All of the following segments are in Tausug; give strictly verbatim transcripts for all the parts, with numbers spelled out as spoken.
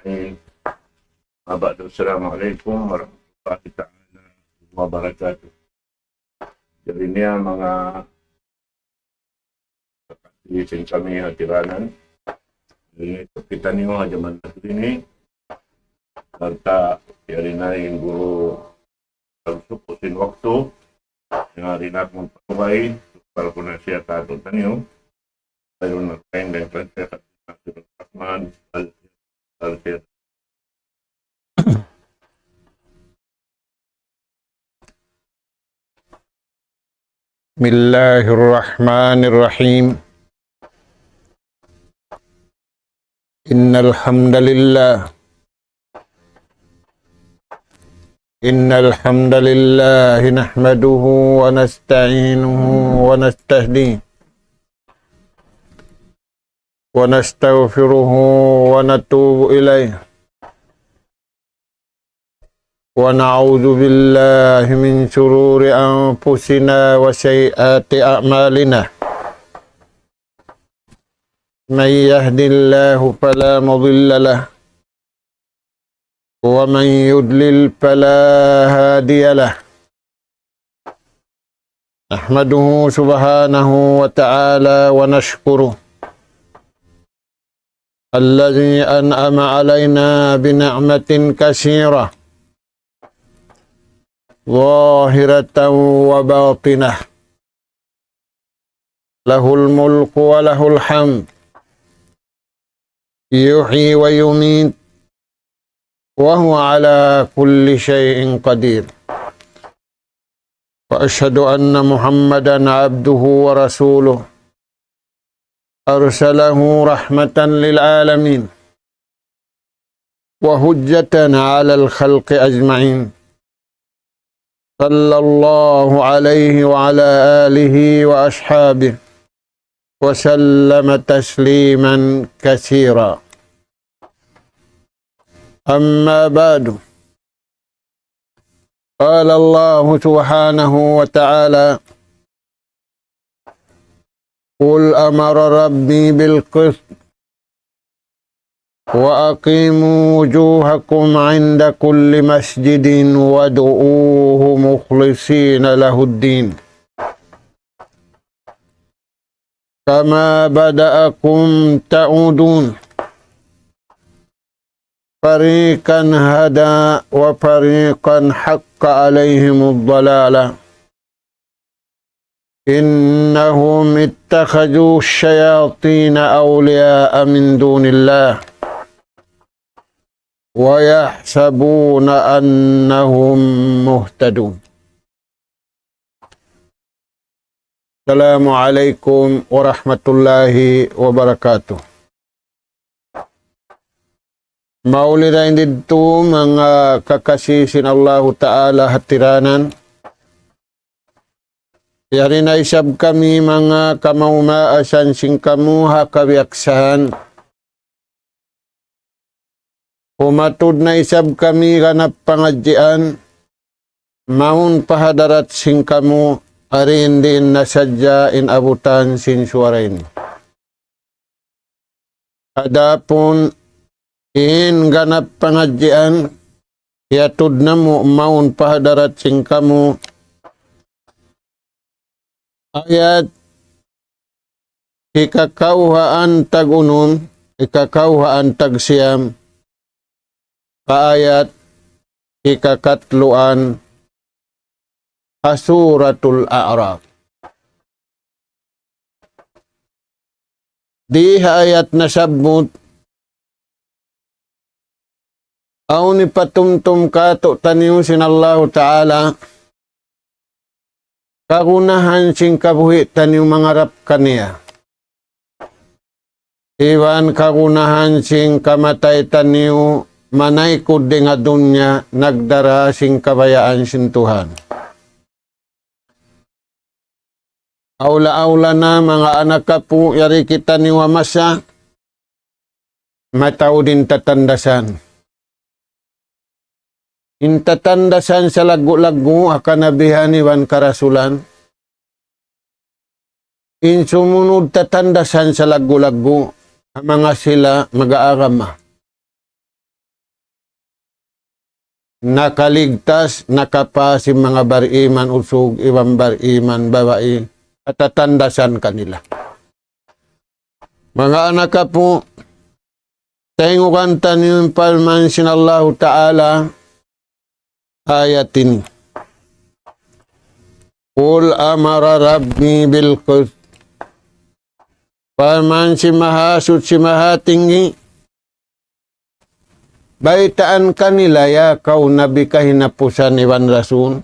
الرحيم. أما بعد، السلام عليكم ورحمة الله تعالى وبركاته. Jari niya manga kakasi sin kami ha tiranan. Ini kitaniyu ha jaman natu' ini. Sarta' yari na in guru pagsuku sin waktu. Yari na aku magpatubay. Para ku na siya katu' taniyu. Khairun nakain dan kaya kata Nasir Rahman. Al-, al-, بسم الله الرحمن الرحيم. إن الحمد لله، إن الحمد لله نحمده ونستعينه ونستهديه ونستغفره ونتوب إليه، ونعوذ بالله من شرور أنفسنا وسيئات أعمالنا. من يهد الله فلا مضل له، ومن يضلل فلا هادي له. نحمده سبحانه وتعالى ونشكره الذي أنعم علينا بنعمة كثيرة ظاهرة وباطنة، له الملك وله الحمد، يحيي ويميت، وهو على كل شيء قدير. وأشهد أن محمدا عبده ورسوله، أرسله رحمة للعالمين وحجة على الخلق أجمعين، صلى الله عليه وعلى آله وأصحابه وسلم تسليما كثيرا. أما بعد، قال الله سبحانه وتعالى: قل أمر ربي بالقسط وأقيموا وجوهكم عند كل مسجد وادعوه مخلصين له الدين كما بدأكم تعودون، فريقا هدى وفريقا حق عليهم الضلالة، إنهم اتخذوا الشياطين أولياء من دون الله ويحسبون أنهم مهتدون. السلام عليكم ورحمة الله وبركاته. Mauli dayn didtu manga kakasi sin Allahu Ta'ala ha tiranan. Yari na isab kami manga kamaas-maasan sin kamu ha kabiyaksahan. Humatud na isab kami ganap pangadjian, mawn pa hadarat sin kamu, ari in diin na sadja in abutan sin suwara ini. Adapun in ganap pangadjian, hiyatud namu' mawn pa hadarat sin kamu, ayat hikakawhaan tag-unum, hikakawhaan tagsiyam, pa ayat hikakatluan ha Suratul A'raf. Di ha ayat nasabbut, awn hipatumtum kātu'niyu sin Allahu Ta'ala, kagunahan sin kabuhi' taniyu mangarap kaniya. Iban kagunahan sin kamatay taniyu manaykud dayn ha dunya nagdara sin kabayaan sin Tuhan. Awla-awla na manga anak apu', yari kitaniyu ha masa, mataud in tatandasan. In tatandasan salaggu'-laggu' ha kanabihan iban karasulan. In sumunud tatandasan salaggu'-laggu' ha manga sila mag-aagama. nakaligtas, nakapas in manga bariman usug iban bariman babai, katatandasan kanila. Manga anak apu', tayngugan taniyu in parman sin Allahu Ta'ala, ayat ini. قل أمر ربي بالقسط. Parman sin Mahasuchi Mahatinggi, baytaan kanila, ya kaw Nabi kahinapusan iban Rasul.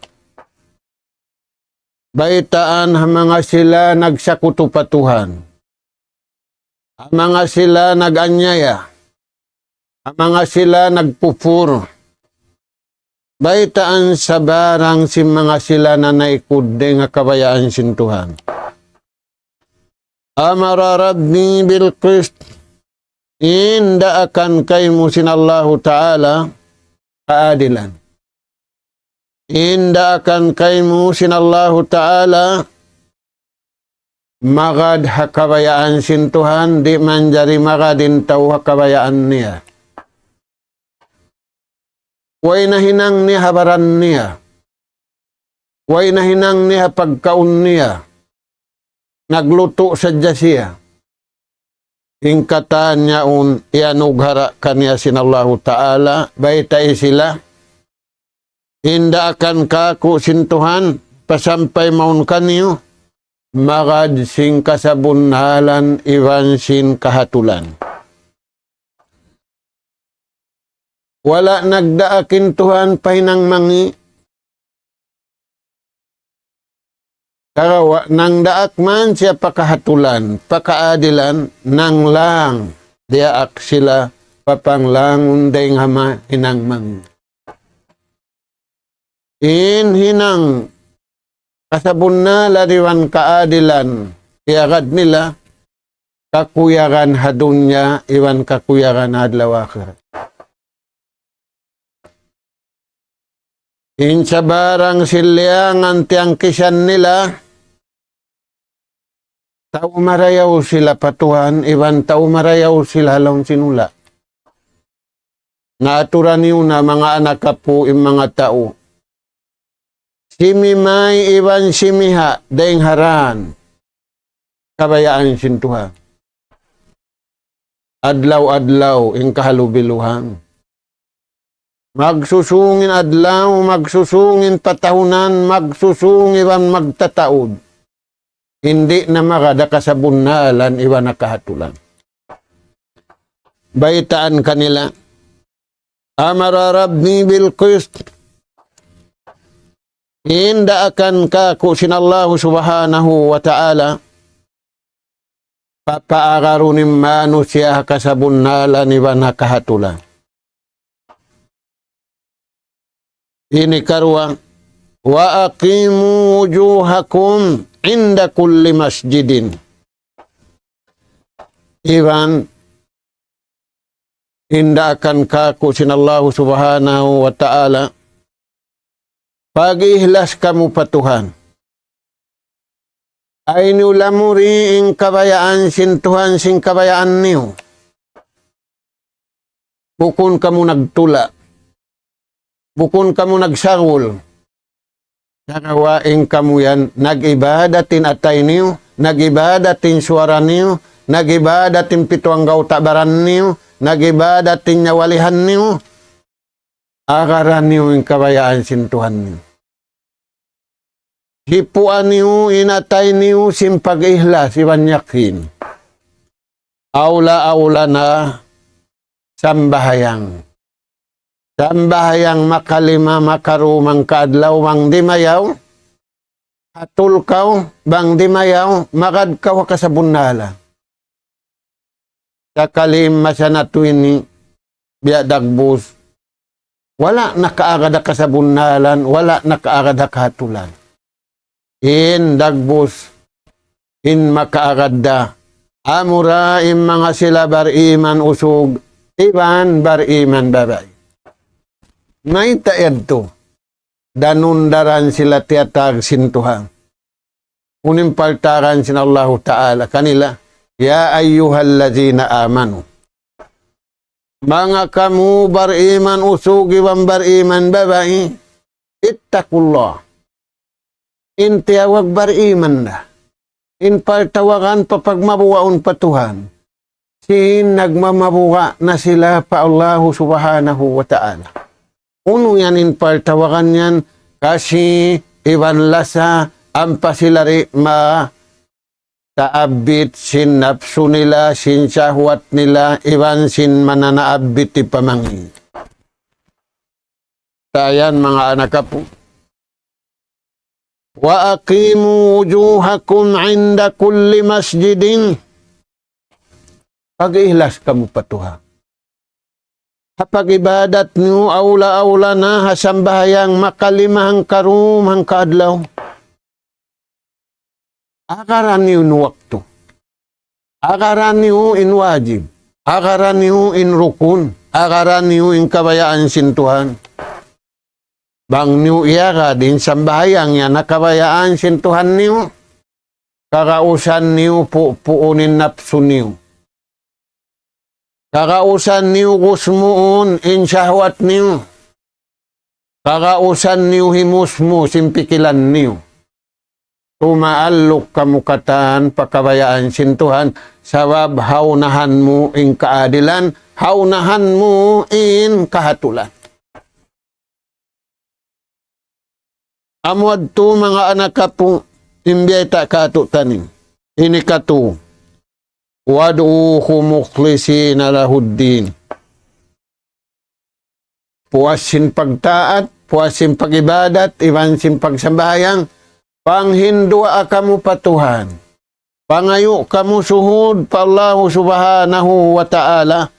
Baytaan ha manga sila nagsakutu pa Tuhan. Ha manga sila nag-anyaya. Ha manga sila nagkupur. Baytaan sabarang sin manga sila nanaykud dayn ha kabayaan sin Tuhan. أمر ربي بالقسط. In daakan kaymu sin Allahu Ta'ala kaadilan. In daakan kaymu sin Allahu Ta'ala magad ha kabayaan sin Tuhan, di' manjari magad in tau ha kabayaan niya. Way na hinang niya ha baran niya. Way na hinang niya ha pagkaun niya. Naglutu' sadja siya. In katan yaun iyanughara' kaniya sin Allahu Ta'ala, baytai sila. In daakan kāku' sin Tuhan, pasampay mawn kaniyu, magad sin kasabunnalan iban sin kahatulan. Wala' nagdaak in Tuhan pa hinang mangi'. Sagawa' nangdaak man siya pa kahatulan, pa kaadilan, nanglang diyaak sila pa panglangun dayn ha ma-, hinang mangi'. In hinang kasabunnalan iban kaadilan, iyagad nila, kakuyagan ha dunya iban kakuyagan ha adlaw akhirat. In sabarang sin liyangan tiyangkisan nila, tau marayaw sila pa Tuhan, iban tau marayaw sila ha lawm sin hula'. Naaturan niyu na manga anak apu' in manga tau. Simimay iban simiha' dayn ha dan kabayaan sin Tuhan. Adlaw-adlaw in kahalubiluhan. Magsusung in adlaw, magsusung in patahunan, magsusung iban magtataud. Di' na magad ha kasabunnalan iban ha kahatulan. Baytaan kanila, أمر ربي بالقسط. In daakan kāku' sin Allahu Subhanahu wa Ta'ala, papaagarun in manusiya' ha kasabunnalan iban ha kahatulan. Ini karuwa, وأقيموا وجوهكم عند كل مسجد. Iban in daakan kāku' sin Allahu Subhanahu wa Ta'ala, pag-ihlas kamu pa Tuhan. Ayaw niyu lamuri in kabayaan sin Tuhan sin kabayaan niyu. Bukun kamu nagtula'. Bukun kamu nagsagul. Sagawa' in kamu yan, nag-ibadat in atay niyu, nag-ibadat in suwara niyu, nag-ibadat in pitu anggawta' baran niyu, nag-ibadat in nyawalihan niyu. Agaran niyu in kabayaan sin Tuhan niyu. Hipuan niyu in atay niyu sin pag-ihlas iban yakin. Awla-awla na sambahayang. Sambahayang makalima, makaruwa, mangkaadlaw, bang dimayaw. Hatul kaw, bang dimayaw, magad kaw ha kasabunnalan. Sakali masa natu' ini, biya' dagbus, wala' nakaagad ha kasabunnalan, wala' nakaagad ha kahatulan. In dagbus, in makaagad da, amura in manga sila bariman usug, iban bariman babai. Mayta' yadtu? Danun-daran sila tiyatag sin Tuhan. Unu in paltaran sin Allahu Ta'ala kanila, يا أيها الذين آمنوا. Manga kamu bariman usug iban bariman babai, اتقوا الله. In tiyawag bariman da. In partawagan pa pagmabugaun pa Tuhan. Sin nagmamabuga na sila pa Allahu Subhanahu wa Ta'ala. Unu yan in partawagan yan, kasi iban lasa ampa sila di' ma taabbit sin napsu nila, sin sahwat nila, iban sin mananaabbit ti pamangin. Tayan manga anak apu. وأقيموا وجوهكم عند كل مسجد. Pag-ihlas kamu pa Tuhan. Ha pag-ibadat niyu, awla-awla na ha sambahayang makalima hangkarum hangkaadlaw. Agaran niyu in waktu. Agaran niyu in wajib. Agaran niyu in rukun. Agaran niyu in kabayaan sin Tuhan. Bang niyu iyagad in sambahayang yan ha kabayaan sin Tuhan niyu, kagausan niyu pu-, puun in napsu niyu. Kagausan niyu gusmuun in sahwat niyu. Kagausan niyu himusmus in pikilan niyu. Tumaalluk kamu katan pa kabayaan sin Tuhan, sabab ha unahan mu in kaadilan, ha unahan mu in kahatulan. Amu yadtu manga anak apu, in biyayta' kātu'niyu. Ini katu. وادعوه مخلصين له الدين. Puas sin pagtaat, puas sin pag-ibadat, iban sin pagsambahayang, panghinduwaa kamu pa Tuhan. Pangayu' kamu suhud pa Allahu Subhanahu wa Ta'ala.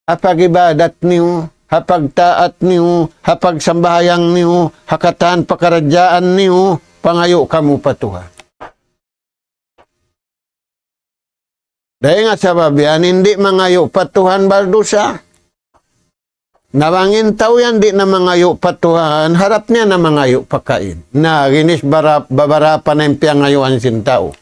Ha pag-ibadat niyu, ha pagtaat niyu, ha pagsambahayang niyu, ha katan pakaradjaan niyu, pangayu' kamu pa Tuhan. Dayn ha sabab yan, in di' mangayu' pa Tuhan baldusa. Na bang in tau yan di' na mangayu' pa Tuhan, harap niya na mangayu' pa kain. Na, ginis barap-, babarapa na in piyangayuan sin tau.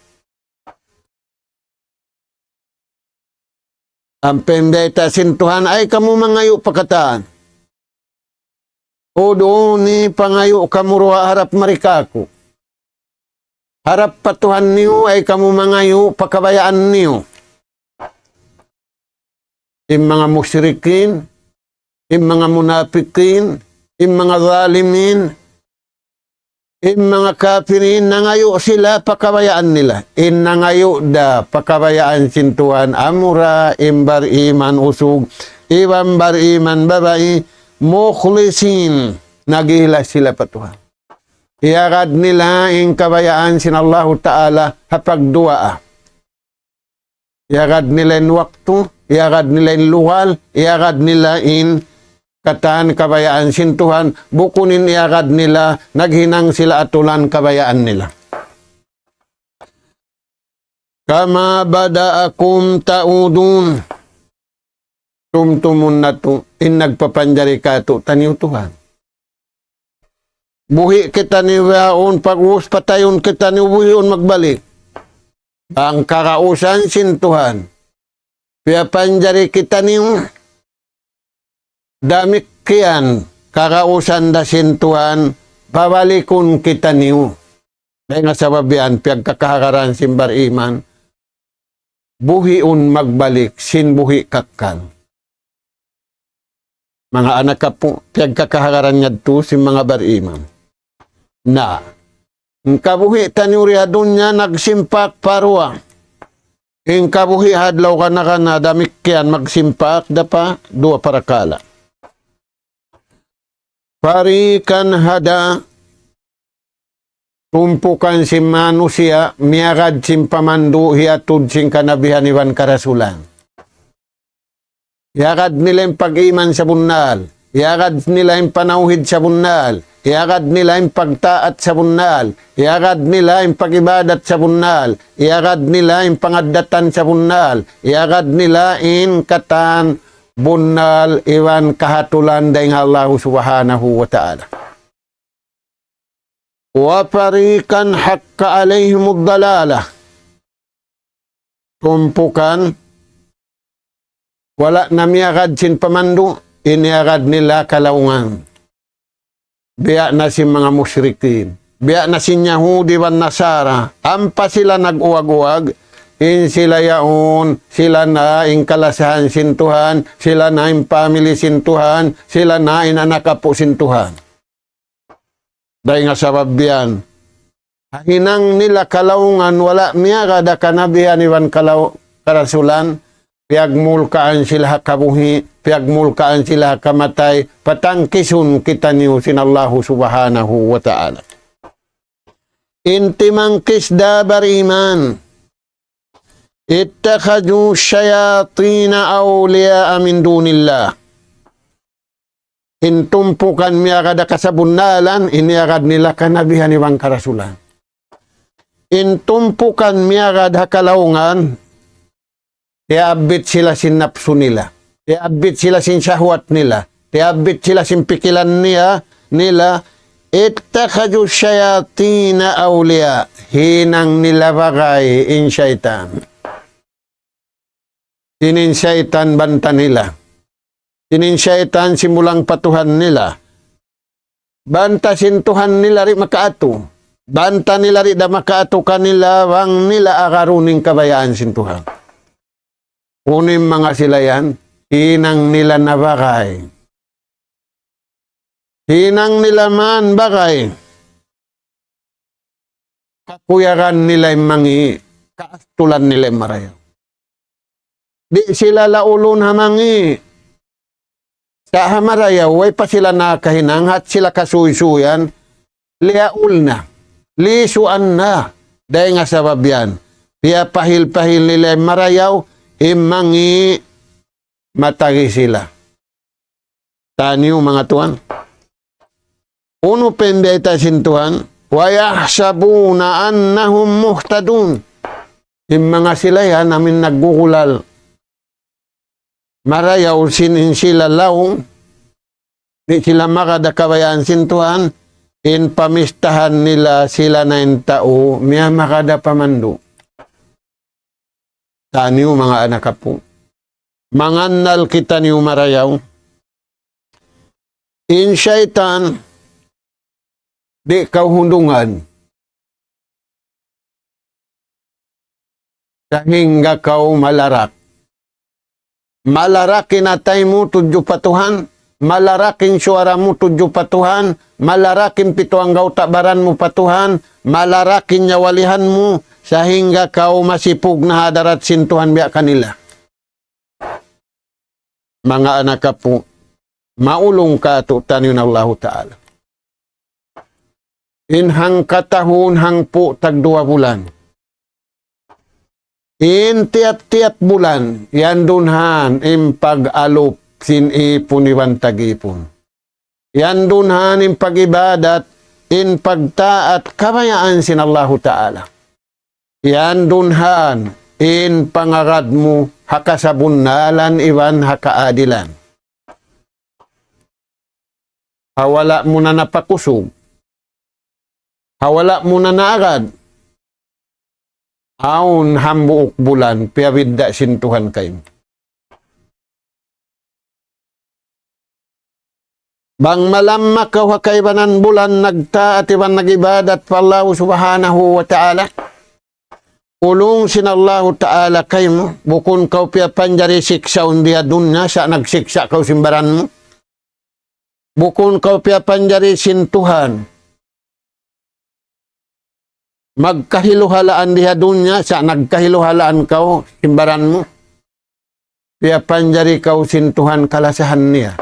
Ampa in biyayta' sin Tuhan, ayaw kamu mangayu' pa katan. Ud'uuni, pangayu' kamu duwaa harap mari kāku'. Harap pa Tuhan niyu, ayaw kamu mangayu' pa kabayaan niyu. In manga musyrikin, in manga munafikin, in manga zalimin, in manga kafirin, nangayu' sila pa kabayaan nila. In nangayu' da pa kabayaan sin Tuhan, amura in bariman usug, iban bariman babai, mukhlisin, nag-ihlas sila pa Tuhan. Iyagad nila in kabayaan sin Allahu Ta'ala ha pagduwaa. Iyagad nila in waktu, iyagad nila in lugal, iyagad nila in katan kabayaan sin Tuhan, bukun in iyagad nila, naghinang sila atulan kabayaan nila. كما بدأكم تعودون. Tumtumun natu', in nagpapanjari kātu'niyu Tuhan. Buhi' kitaniyu yaun, pag'ubus patayun kitaniyu, buhiun magbalik. Bang kagausan sin Tuhan piyapanjari kitaniyu, damikkiyan kagausan da sin Tuhan, pabalikun kitaniyu. Dayn ha sabab yan, piyagkakahagaran sin bariman, buhiun magbalik sin buhi' kakkal. Manga anak apu', piyagkakahagaran yadtu sin manga bariman. Na, in kabuhi' taniyu di ha dunya nagsimpak pa duwa. In kabuhi' ha adlaw kana-kana damikkiyan magsimpak da pa duwa parakala'. فريقا هدى, tumpukan sin manusiya' miyagad sin pamandu' hiyatud sin kanabihan iban karasulan. Iyagad nila in pag-iman sabunnal. Iyagad nila in panawhid sabunnal. Iyagad nila in pagtaat sabunnal. Iyagad nila in pag-ibadat sabunnal. Iyagad nila in pangaddatan sabunnal. Iyagad nila in katan bunnal iban kahatulan dayn ha Allahu Subhanahu wa Ta'ala. وفريقا حق عليهم الضلالة. Tumpukan Wala' na miyagad sin pamandu', in iyagad nila kalaungan. Biya' na sin manga musyrikin. Biya' na sin Yahudi iban Nasara. Ampa sila nag-uwag-uwag, in sila yaun, sila na in kalasahan sin Tuhan, sila na in family sin Tuhan, sila na in anak apu' sin Tuhan. Dayn ha sabab yan, ha hinang nila kalaungan wala' miyagad ha kanabihan iban kalaw-, karasulan, piyagmulkaan sila ha kabuhi', piyagmulkaan sila ha kamatay, patangkisun kitaniyu sin Allahu Subhanahu wa Ta'ala. In timangkis da bariman. اتخذوا الشياطين أولياء من دون الله. In tumpukan miyagad ha kasabunnalan, in iyagad nila kanabihan iban karasulan. In tumpukan miyagad ha kalaungan, tiyaabbit sila sin napsu nila. Tiyaabbit sila sin shahwat nila. Tiyaabbit sila sin pikilan niya, nila. اتخذوا الشياطين أولياء. Hinang nila bagay in saytan. Ini in saytan banta nila. Ini in saytan simulang pa Tuhan nila. Banta sin Tuhan nila di' makaatu. Banta nila di' da makaatu kanila bang nila agarun in kabayaan sin Tuhan. Unu in manga sila yan, hinang nila na bagay. Hinang nila man bagay. Kakuyagan nila in mangi', kaastulan nila in marayaw. Di' sila laulun ha mangi'. Sa' ha marayaw, way pa sila nakahinang, hat sila kasuysuyan, liyaul na, lisuan na, dayn ha sabab yan. Piyapahil-pahil nila in marayaw, in mangi' matagi sila. Taniyu manga tuwan. Unu pa in biyayta' sin Tuhan? ويحسبون أنهم مهتدون. In manga sila yan amin naggugulal. Marayaw sin in sila laung, di' sila magad ha kabayaan sin Tuhan, in pamistahan nila sila na in tau miyamagad ha pamandu'. Taniyu manga anak apu'. Mangannal kitaniyu marayaw. In saytan, di' kaw hundungan. Sahingga kaw malarak. Malarak in atay mu tudju pa Tuhan, malarak in suwara mu tudju pa Tuhan, malarak in pitu anggawta' baran mu pa Tuhan, malarak in nyawalihan mu, sahingga kaw masipug na ha hadarat sin Tuhan biya' kanila. Manga anak apu', maulung kātu'niyu in Allahu Ta'ala. In hangkatahun hangpu' tagduwa bulan. In tiyap-tiyap bulan, yan duun han in pag-alup sin ipun iban tag-ipun. Yan duun han in pag-ibadat, in pagtaat kabayaan sin Allahu Ta'ala. Yan duun han in pangagad mu ha kasabunnalan iban ha kaadilan. Ha wala' mu na napakusug. Ha wala' mu na naagad. Awn hambuuk bulan, piyabidda' sin Tuhan kaymu. Bang malamma kaw ha kaibanan bulan nagtaat iban nag-ibadat pa Allahu Subhanahu wa Ta'ala, ulung sin Allahu Ta'ala kaymu, bukun kaw piyapanjari siksaun di ha dunya, sa' nagsiksa' kaw sin baran mu. Bukun kaw piyapanjari sin Tuhan magkahiluhalaan di ha dunya, sa' nagkahiluhalaan kaw sin baran mu. Piyapanjari kaw sin Tuhan kalasahan niya.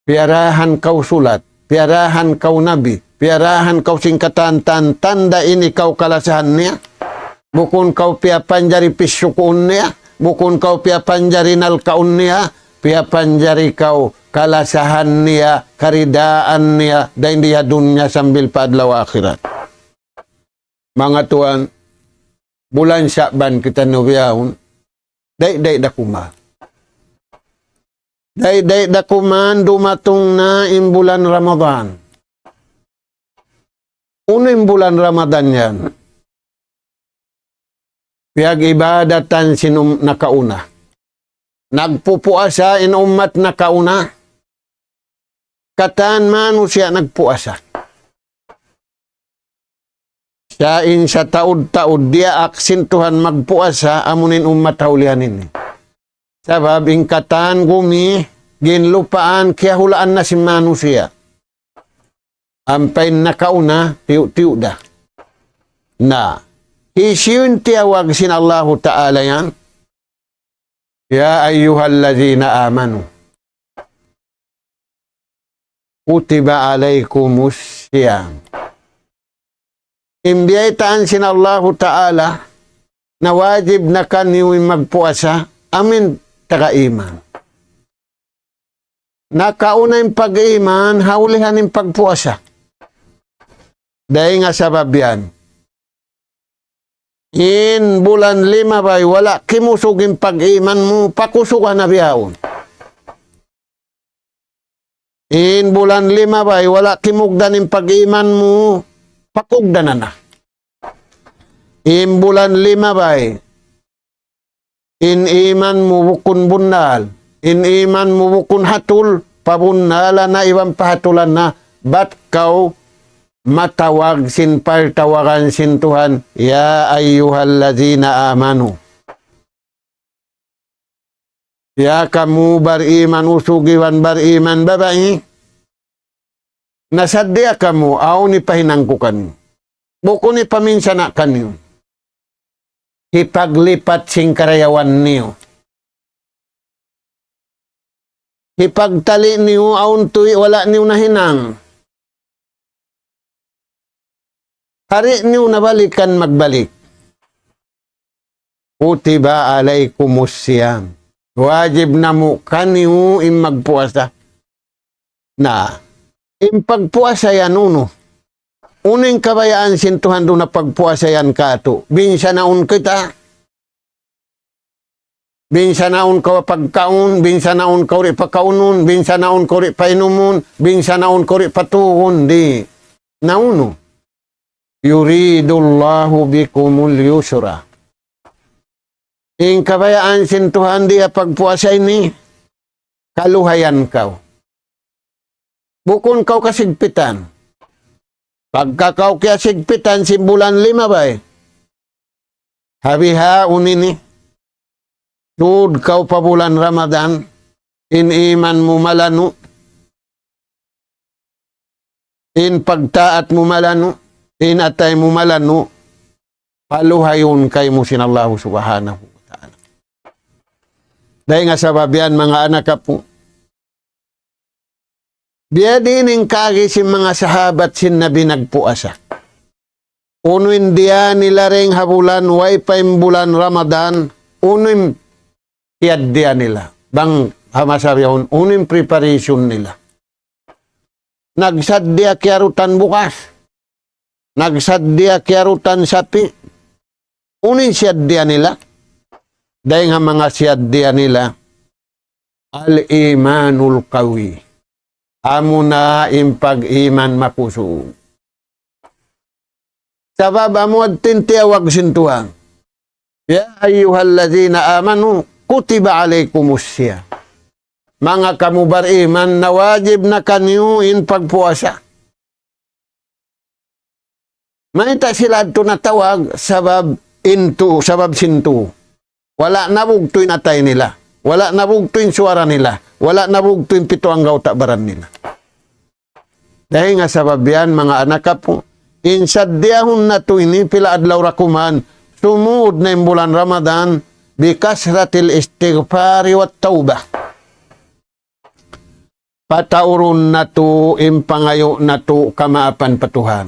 Piyarahan kaw sulat, piyarahan kaw nabi, piyarahan kaw sin katan-katan tanda' ini kaw kalasahan niya. Bukun kaw piyapanjari pisukuun niya, bukun kaw piyapanjari nalkaun niya, piyapanjari kaw kalasahan niya, karidaan niya, dayn di ha dunya sambil pa adlaw akhirat. Manga tuwan, bulan Sha'ban kitaniyu bihaun, day-day da kuman. Day-day da kuman dumatung na in bulan Ramadan. Unu in bulan Ramadan yan? Piyag-ibadatan sin um-, nakauna. Nagpupuasa in ummat nakauna. Katan manusiya' nagpuasa. Sa' in sataud-taud diyaak sin Tuhan magpuasa, amu in ummat ha ulihan ini. Sabab in katan gumi, ginlupaan, kiyahulaan na sin manusiya'. Ampa in nakauna, tiyu'-tiyu' da. Na, hisiyu in tiyawag sin Allahu Ta'ala yan? يا أيها الذين آمنوا كتب عليكم الصيام. In biyaytaan sin Allahu Ta'ala na wajib na kaniyu in magpuasa, amu in taga iman. Nakauna in pag-iman, ha ulihan in pagpuasa. Dayn ha sabab yan. In bulan limabay, wala' kimusug in pag-iman mu, pakusugan na bihaun. In bulan limabay, wala' kimugdan in pag-iman mu, pakugdanan na. In bulan limabay, in iman mu bukun bunnal, in iman mu bukun hatul, pabunnalan na iban pahatulan na, bat kaw matawag sin partawagan sin Tuhan, يا أيها الذين آمنوا. Ya kamu bariman usug iban bariman babai, nasaddiya kamu, awn hipahinang ku kaniyu. Bukun hipaminsana' kaniyu. Hipaglipat sin karayawan niyu. Hipagtali' niyu awn tuwi' wala' niyu nahinang. Di' niyu na balikan magbalik. كتب عليكم الصيام. Wajib na mu kaniyu in magpuasa. Na, in pagpuasa yan unu? Unu in kabayaan sin Tuhan duun ha pagpuasa yan kātu'? Minsan awn kita, minsan awn kaw pagkaun, minsan awn kaw di' pakaunun, minsan awn kaw di' painumun, minsan awn kaw di' patugun, di'. Na unu? يريد الله بكم اليسر. In kabayaan sin Tuhan di ha pagpuasa ini, kaluhayan kaw. Bukun kaw kasigpitan. Pagka kaw kiyasigpitan sin bulan limabay, ha bihaun ini, tuud kaw pa bulan Ramadan, in iman mu malanu', in pagtaat mu malanu', in atay mu malanu', paluhayun kaymu sin Allahu Subhanahu wa Ta'ala. Dayn ha sabab yan, manga anak apu', biyadiin in kaagi sin manga sahabat sin Nabi nagpuasa. Unu in diya nila dayn ha bulan, way pa in bulan Ramadan, unu in siyaddiya nila. Bang ha masa bihaun, unu in preparation nila. Nagsaddiya kiyarutan bugas. Nagsaddiya kiyarutan sapi'. Unu in siyaddiya nila? Dayn ha manga siyaddiya nila, الإيمان القوي. Amuna in pag-iman makusug. Sabab amu yadtu in tiyawag sin Tuhan. يا أيها الذين آمنوا كتب عليكم الصيام. Manga kamu bariman, nawajib na kaniyu in pagpuasa. Mayta' sila yadtu natawag? Sabab in tu, sabab sin tu. Wala' nabugtu' in atay nila. Wala' nabugtu' in suwara nila. Wala' nabugtu' in pitu anggawta' baran nila. Dayn ha sabab yan, manga anak apu', in saddiyahun natu' ini pila adlaw da kuman, sumūd na in bulan Ramadan, بكثرة الاستغفار والتوبة. Pataurun natu' in pangayu' natu' kamaapan pa Tuhan.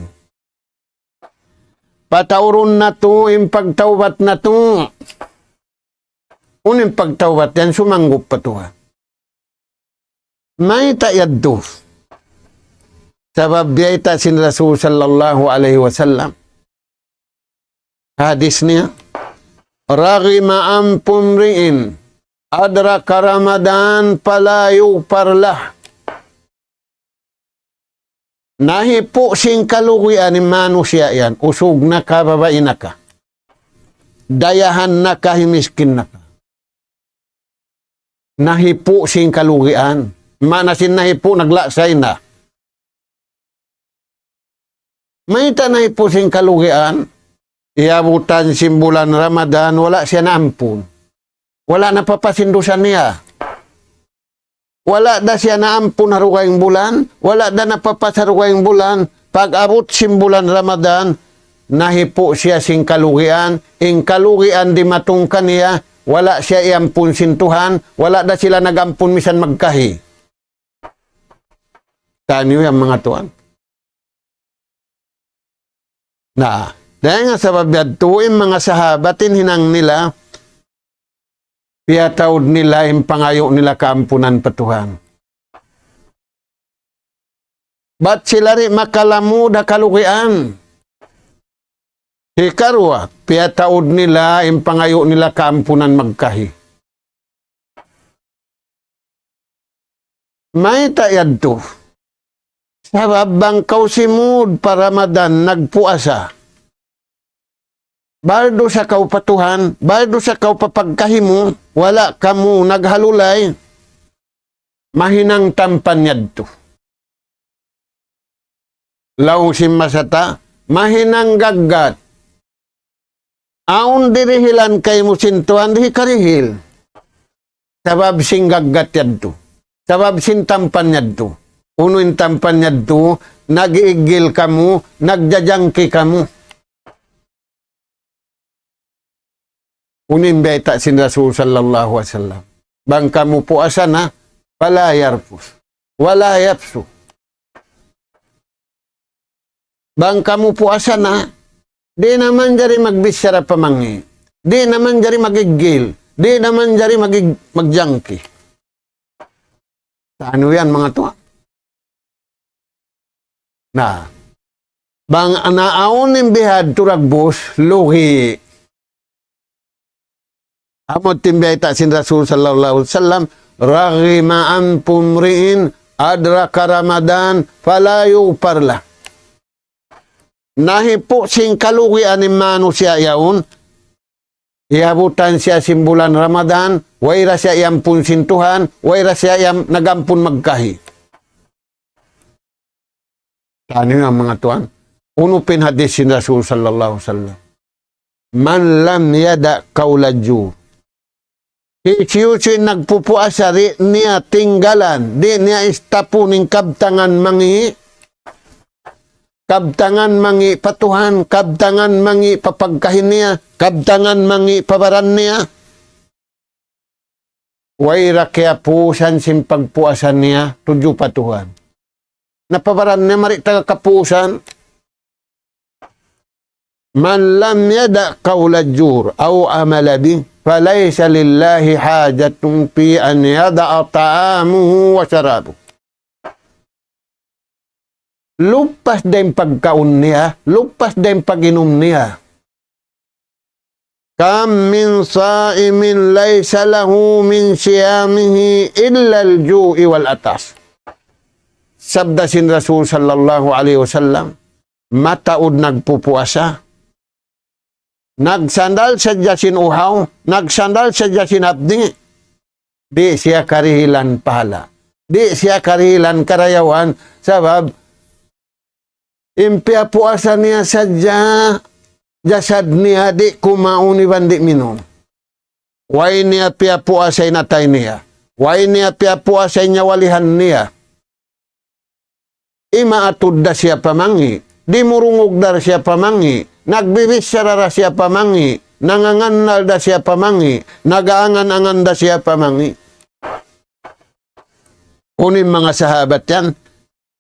Pataurun natu' in pagtawbat natu'. Unu in pagtawbat yan? Sumanggup pa Tuhan. Mayta' yadtu? Sabab biyayta' sin Rasul sallallahu alayhi wasallam. Hadis niya, رغم أنف امرئ أدرك رمضان فلم يغفر له. Nahipu' sin kalugian in manusiya' yan, usug na ka, babai na ka, dayahan na ka, himiskin na ka. nahipu' sin kalugian. Maana sin nahipu', naglasay na. Mayta' nahipu' sin kalugian? Iyabutan sin bulan Ramadan, wala' siya naampun. Wala' napapas in dusa niya. Wala' da siya naampun ha dugaing bulan, wala' da napapas ha dugaing bulan. Pag-abut sin bulan Ramadan, nahipu' siya sin kalugian, in kalugian dimatung kaniya, wala' siya iyampun sin Tuhan, wala' da sila nag-ampun misan magkahi. Taniyu yan, manga tuwan. Na, dayn ha sabab yadtu, in manga sahabat, in hinang nila, piyataud nila in pangayu' nila kaampunan pa Tuhan. Bat sila di' makalamud ha kalugian. Hikaruwa, piyataud nila in pangayu' nila kaampunan magkahi. Mayta' yadtu? Sabab bang kaw simud pa Ramadan nagpuasa, baldusa kaw pa Tuhan, baldusa kaw pa pagkahi mu, wala' kamu naghalulay, mahinang tampan yadtu. Laung sin masa ta, mahinang gaggat. Awn dirihilan kaymu sin Tuhan, di' karihil. Sabab sin gaggat yadtu. Sabab sin tampan yadtu. Unu in tampan yadtu, nag-iiggil kamu, nagjajangki kamu. Unu in bayta' sin Rasul sallallahu alayhi wasallam? Bang kamu puasa na, فلا يرفث ولا يفسق. Bang kamu puasa na, di' na manjari magbichara pamangi', di' na manjari mag-iggil, di' na manjari mag-, magjangki. Unu yan, manga tuwan? Na, bang naawn in bihadtu dagbus, lugi. Amu in bayta' sin Rasul sallallahu alayhi wasallam, رغم أنف امرئ أدرك رمضان فلا يغفر له. Nahipu' sin kalugian in manusiya' yaun, iyabutan siya sin bulan Ramadan, way da siya iyampun sin Tuhan, way da siya iyam-, nag-ampun magkahi. Taniyu yan, manga tuwan. Unu pa in hadis sin Rasul sallallahu alayhi wasallam? من لم يدع قول الزور. Hisiyu-siyu in nagpupuasa, di' niya tinggalan, di' niya istapun in kabtangan mangi', kabtangan mangi' pa Tuhan, kabtangan mangi' pa pagkahi niya, kabtangan mangi' pa baran niya. Way da kiyapusan sin pagpuasa niya tudju pa Tuhan. Na pa baran niya mari taga kapusan. من لم يدع قول الزور أو عمل به فليس لله حاجة في أن يدع طعامه وشرابه. Lupas da in pagkaun niya, lupas da in pag-inum niya. كم من صائم ليس له من صيامه إلا الجوع والعطش. Sabda sin Rasul sallallahu alayhi wasallam, mataud nagpupuasa, nagsandal sadja sin uhaw, nagsandal sadja sin hapdi', di' siya karihilan pahala'. Di' siya karihilan karayawan, sabab in piyapuasa niya sadja jasad niya, di' kumaun iban di' minum. Way niya piyapuasa in atay niya. Way niya piyapuasa in nyawalihan niya. Imaatud da siya pamangi', dimurungug da siya pamangi', nagbibichara da siya pamangi', nangangannal da siya pamangi', nagaangan-angan da siya pamangi'. Unu in manga sahabat yan,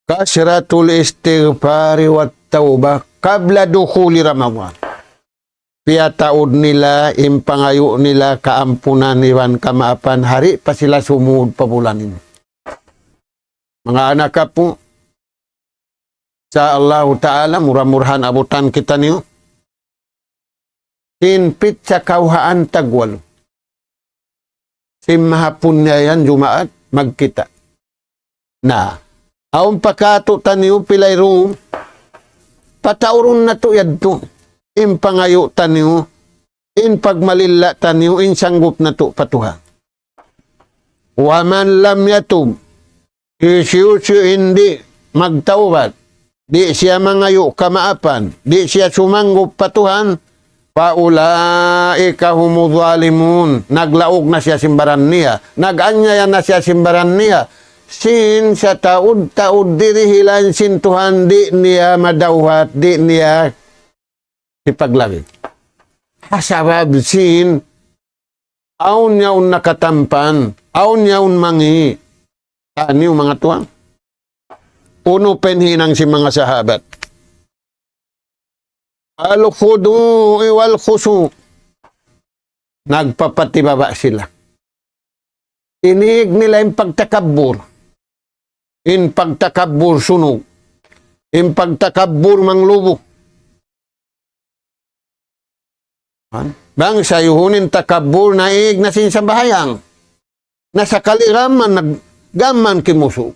كثرة الاستغفار والتوبة قبل دخول رمضان. Piyataud nila in pangayu' nila kaampunan iban kamaapan, di' pa sila sumud pa bulan ini. Manga anak apu', insya Allahu ta'ala, mura-murahan abutan kitaniyu sin pitsa kawhaan tagwalu. Sin mahapun niya yan, Jumaat, magkita'. Na, awn pa katu'taniyu pilay rum, pataurun natu' yadtu. In pangayu' taniyu, in pagmalilla' taniyu, in sanggup natu' pa Tuhan. ومن لم يتب, hisiyu-siyu in di' magtawbat, di' siya mangayu' kamaapan, di' siya sumanggup pa Tuhan, فأولئك هم الظالمون. Naglaug na siya sin baran niya. Nag-anyaya na siya sin baran niya. Sin sataud-taud dirihilan sin Tuhan, di' niya madawhat, di' niya hipaglawig. Ha sabab sin awn yaun nakatampan, awn yaun mangi'. Taniyu manga tuwan. Unu pa in hinang sin manga sahabat? الخضوع والخشوع. Nagpapatibaba' sila. Inīg nila in pagtakabbur. In pagtakabbur sunug. In pagtakabbur manglubu. Bang sayuhun in takabbur naīg na sin sambahayang. Na sakali gam man nag-, gam man kimusug.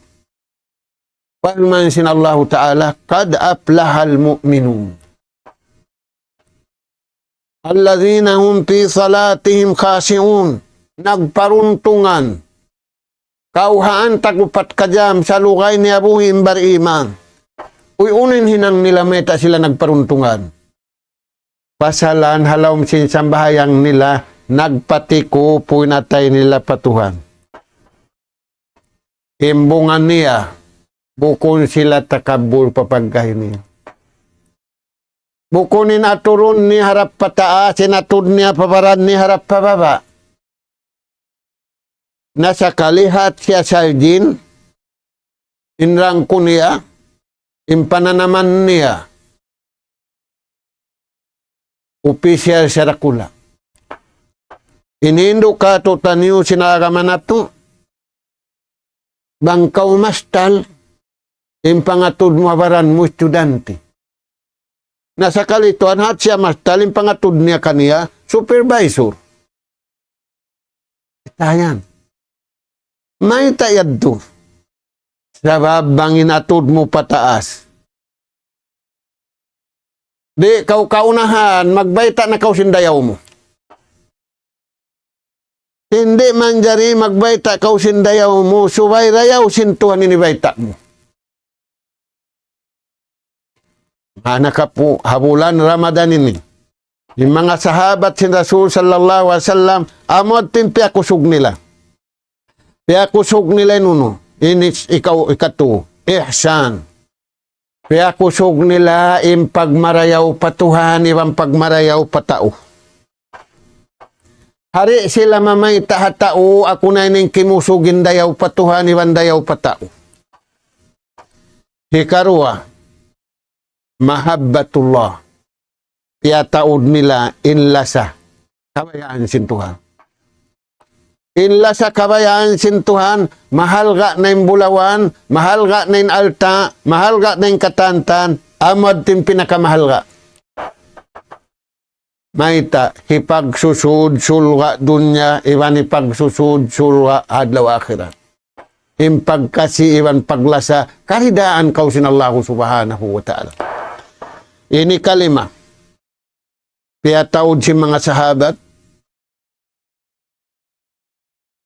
Parman sin Allahu Ta'ala, قد أفلح المؤمنون الذين هم في صلاتهم خاشعون. Nagparuntungan. Kauhaan tag-upat ka jam salugay niya buhi' in bariman. Uy, unu in hinang nila mayta' sila nagparuntungan? Pasalan ha lawm sin sambahayang nila, nagpatikup in atay nila pa Tuhan. Imbungan niya, bukun sila takabbur pa pagkahi niya. Bukun in aturun niya harap pataas, in atud niya pa baran niya harap pababa'. Na sakali hat siya sarjin, in rangku niya, in pananaman niya, upisiyal siya dakula'. Ini hindu' katu'taniyu sin agama natu', bang kaw mastal, in pangatud mu ha baran mu estudyante. Na sakali tuwan hat siya mastal, in pangatud niya kaniya, supervisor. Tayan. Mayta' yadtu? Sabab bang in atud mu pataas. Di' kaw kaunahan, magbayta' na kaw sin dayaw mu. Di' manjari magbayta' kaw sin dayaw mu, subay dayaw sin Tuhan in hibayta' mu. Anak apu, ha bulan Ramadan ini, in manga sahabat sin Rasul sallallahu alayhi wasallam, amu yadtu in piyakusug nila. Piyakusug nila in unu, ini ikaw, ikatu, ihsan. Piyakusug nila in pagmarayaw pa Tuhan, iban pagmarayaw pa tau. Di' sila mamayta' ha tau, aku na ini in kimusug in dayaw pa Tuhan, iban dayaw pa tau. Hikaruwa, mahabbatullah. Piyataud nila in lasa kabayaan sin Tuhan. In lasa kabayaan sin Tuhan, mahalga' na in bulawan, mahalga' na in alta', mahalga' na in katantan, amu yadtu in pinakamahalga'. Mayta', hipagsusud surga' dunya, iban hipagsusud surga' adlaw akhirat. In pagkasi iban paglasa, karidaan kaw sin Allahu Subhanahu wa Ta'ala. Ini kalima. Piyataud sin manga sahabat.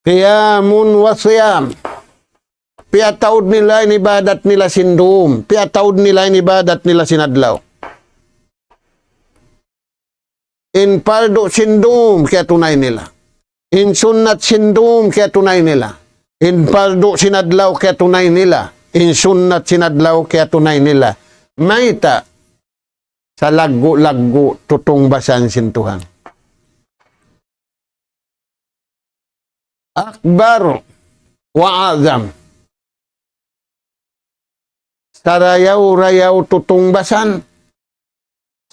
Qiyamun wa siyam. Piyataud nila in ibadat nila sin dum. Piyataud nila in ibadat nila sin adlaw. In pardu sin dum kiyatunay nila. In sunnat sin dum kiyatunay nila. In pardu sin adlaw kiyatunay nila. In sunnat sin adlaw kiyatunay nila. Mayta', salaggu'-laggu' tutungbasan sin Tuhan. Akbar wa a'zam. Sarayaw-rayaw tutungbasan,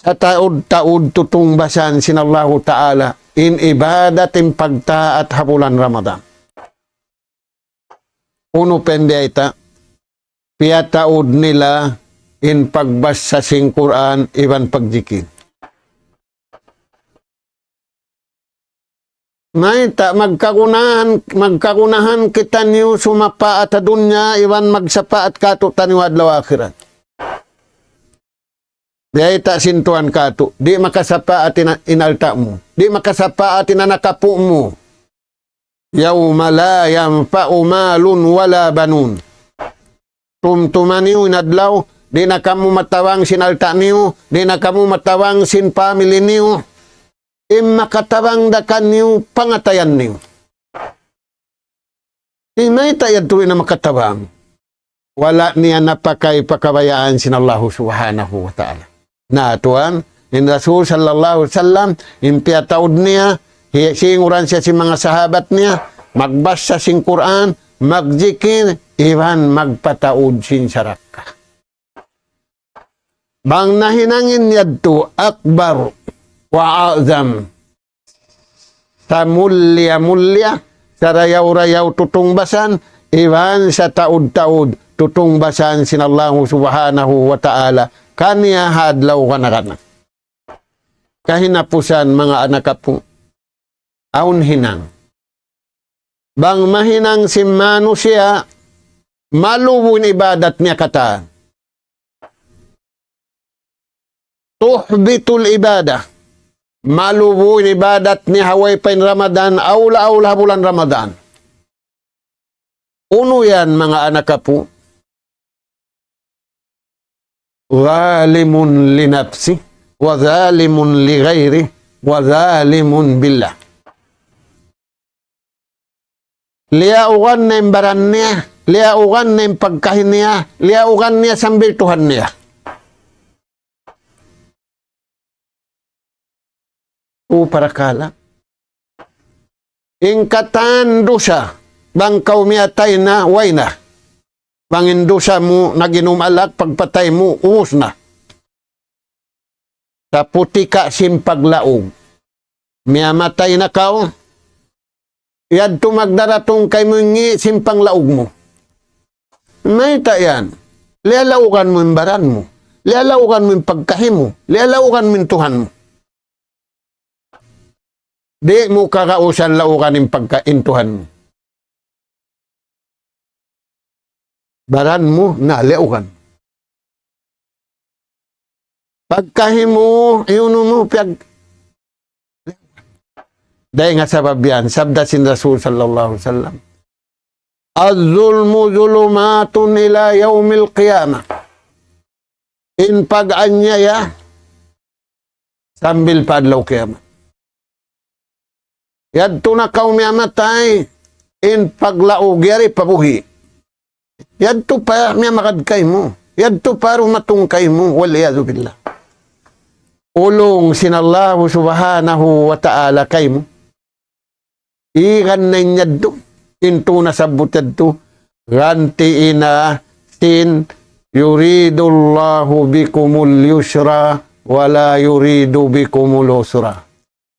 sataud-taud tutungbasan sin Allahu Ta'ala in ibadat, in pagtaat ha bulan Ramadan. Unu pa in biyayta', piyataud nila in pagbassa sin Qur'an iban pagjikil. Mayta' magkagunahan, magkagunahan kitaniyu sumapaat ha dunya iban magsapaat katu'taniyu adlaw akhirat. Biyayta' sin Tuhan katu', di' makasapaat in, in alta' mu. Di' makasapaat in anak apu' mu. يوم لا ينفع مال ولا بنون. Tumtuma niyu in adlaw, di' na kamu matabang sin alta' niyu, di' na kamu matabang sin pamili niyu, in makatabang da kaniyu pangatayan niyu. Di' mayta' yadtu in makatabang. Wala' niya napakay pa kabayaan sin Allahu Subhanahu wa Ta'ala. Na, tuwan, in Rasul sallallahu alayhi wasallam, in piyataud niya, hi-, singuran siya sin manga sahabat niya, magbasa sin Qur'an, magjikir, iban magpataud sin sarakka. Bang nahinang in yadtu akbar wa a'zam, samulliya-mulliya, sarayaw-rayaw tutungbasan, iban sataud-taud tutungbasan sin Allahu Subhanahu wa Ta'ala kaniya ha adlaw kana-kana. Kahinapusan, manga anak apu', awn hinang. Bang mahinang sin manusiya', malubu in ibadat niya katan. تحبط العبادة. Malubu in ibadat niya ha way pa in Ramadan, awla-awla ha bulan Ramadan. Unu yan, manga anak apu'? ظالم لنفسه وظالم لغيره وظالم بالله. Liyaugan niya in baran niya, liyaugan niya in pagkahi niya, liyaugan niya sambil Tuhan niya. U parakala'. In katan dusa, bang kaw miyatay na, way na. Bang in dusa mu, nag-inum alak, pagpatay mu, ubus na. Saputika sin paglaug. Miyamatay na kaw, yadtu magdaratung kaymu in ngi' sin panglaug mu. Mayta' yan? Liyalaugan mu in baran mu. Liyalaugan mu in pagkahi mu. Liyalaugan mu in Tuhan mu. Di' mu kagausan laugan in pagka-, in Tuhan mu. Baran mu na liyaugan. Pagkahi mu, iyunu mu, piyag-, dayn ha sabab yan, sabda sin Rasul sallallahu alayhi wasallam, الظلم ظلمات إلى يوم القيامة. In pag-anyaya, sambil pa adlaw kiyamat. Yadtu na kaw miyamatay, in paglaug yari pa buhi'. Yadtu pa miyamagad kaymu. Yadtu pa dumatung kaymu. والعياذ بالله. Ulung sin Allahu Subhanahu wa Ta'ala kaymu. Igan na in yadtu, in tū nasabbut yadtu, gantii na sin, يريد الله بكم اليسر ولا يريد بكم العسر.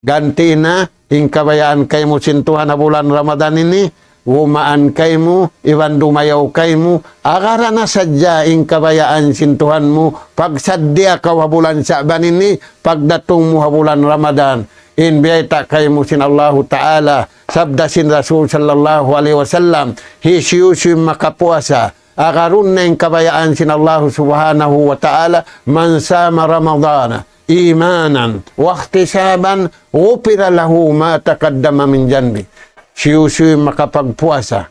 Gantii na, in kabayaan kaymu sin Tuhan ha bulan Ramadan ini, gumaan kaymu, iban dumayaw kaymu, agarana sadja in kabayaan sin Tuhan mu, pagsaddiya kaw ha bulan Sha'ban ini, pagdatung mu ha bulan Ramadan. In biyayta' kaymu sin Allahu Ta'ala, sabda sin Rasul sallallahu alayhi wasallam, hisiyu-siyu makapuasa, agarun na in kabayaan sin Allahu Subhanahu wa Ta'ala, من صام رمضان إيمانا واحتسابا غفر له ما تقدم من ذنبه. Siyu-siyu makapagpuasa,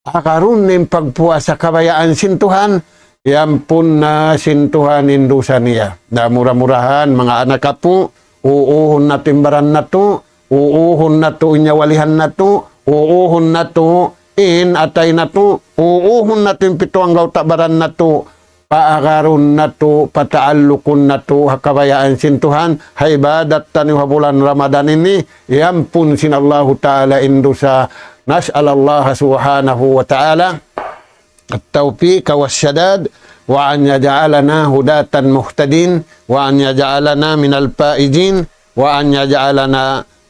agarun in pagpuasa kabayaan sin Tuhan, iyampun na sin Tuhan in dusa niya. Na mura-murahan, manga anak apu', uuhun natu' in baran natu', uuhun natu' in nyawalihan natu', uuhun natu' in atay natu', uuhun natu' in pitu anggawta' baran natu', paagarun natu', pataallukun natu' ha kabayaan sin Tuhan, ha ibadat taniyu ha bulan Ramadan ini, iyampun sin Allahu Ta'ala in dusa. نسأل الله سبحانه وتعالى التوفيق والسداد، وأن يجعلنا هداة مهتدين، وأن يجعلنا من الفائزين، وأن يجعلنا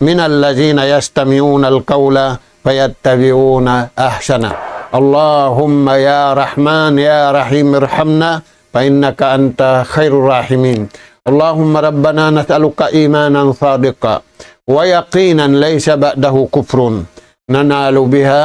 من الذين يستمعون القول فيتبعون أحسنه. اللهم يا رحمن يا رحيم ارحمنا فإنك أنت خير الراحمين. اللهم ربنا نسألك إيمانا صادقا ويقينا ليس بعده كفر ننال بها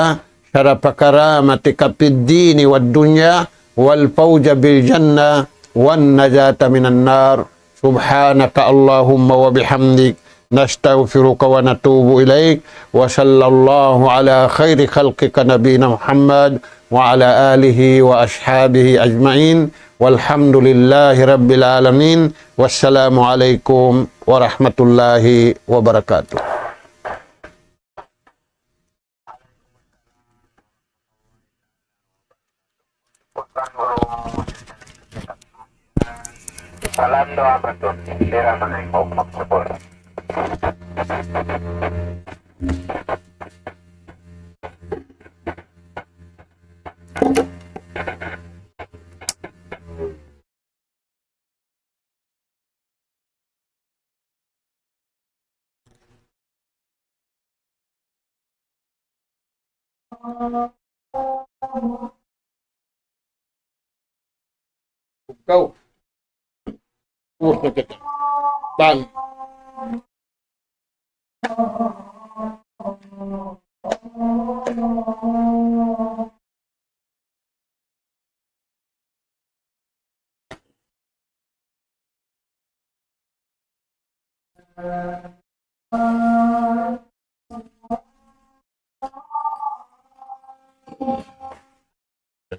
شرف كرامتك في الدين والدنيا والفوز بالجنة والنجاة من النار. سبحانك اللهم وبحمدك، نستغفرك ونتوب إليك. وصلى الله على خير خلقك نبينا محمد وعلى آله وأصحابه أجمعين. والحمد لله رب العالمين. والسلام عليكم ورحمة الله وبركاته. Salam doa betul. Sira manengok maksubur. Ikaw. Ubus na kita. Tan.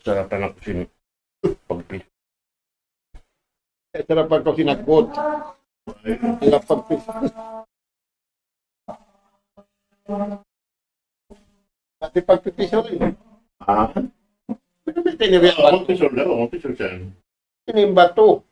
Sarapan aku sin pagpi. Eh, sarapan aku sin akut. Sarapan pagpi. Pati pagpipiso rin. Ah? Ano ba tiniwi ako? Ang piso na, ang piso siya. Ini yung bato.